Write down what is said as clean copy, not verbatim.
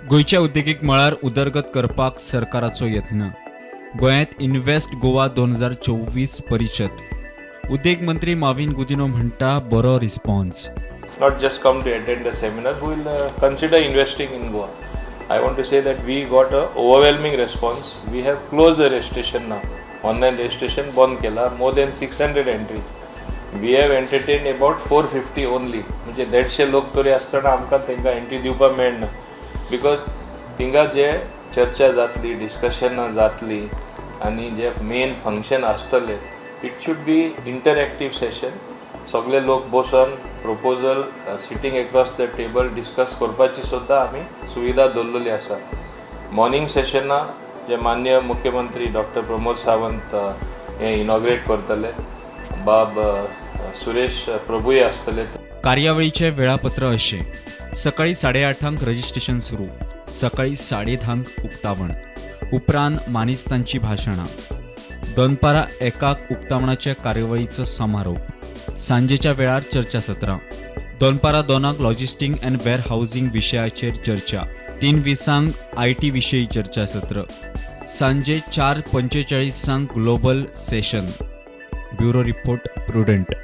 गोंयच्या उद्देगीक मळार उदरगत करपाक सरकाराचो यत्न. गोंयांत इन्व्हेस्ट गोवा 2024 परिशद. उद्देग मंत्री माविन गुदिन्हो म्हणटा, बरो response. Not just come to attend the seminar, who will consider investing in Goa. I want to say that we got a overwhelming response. We have closed the registration now. Online registration बंद केला. More than 600 entries. We have entertained about 450 only. म्हणजे 150 लोक तरी आसतना आमकां तांकां entry दिवपाक मेळना, because थिंगा जे चर्चा जातली, डिस्कशनां जातली आनी जे मेन फंक्शन आसतलें, it should be interactive session. सगळे लोक बसून proposal, sitting across the table discuss करपाची सुद्दां आमी सुविधा दवरलेली आसा. मॉर्निंग सेशना जे मान्य मुख्यमंत्री डॉक्टर प्रमोद सावंत हे इनॉग्रेट करतले. बाब सुरेश प्रभूय आसतले. कार्यावळीचे वेळापत्र अशें: सकाळी 8:30 रजिस्ट्रेशन सुरू, सकाळी 10:30 उक्तावण, उपरांत मानेस्तांची भाशणां, दनपारां 1 उक्तावणाच्या कार्यावळीचो समारोप, सांजेच्या वेळार चर्चासत्रां, दनपारां 2 logistic and wear housing विशयाचेर चर्चा, 3:20 IT विशयी चर्चासत्र, सांजे 4:45 global session. Bureau report, Prudent.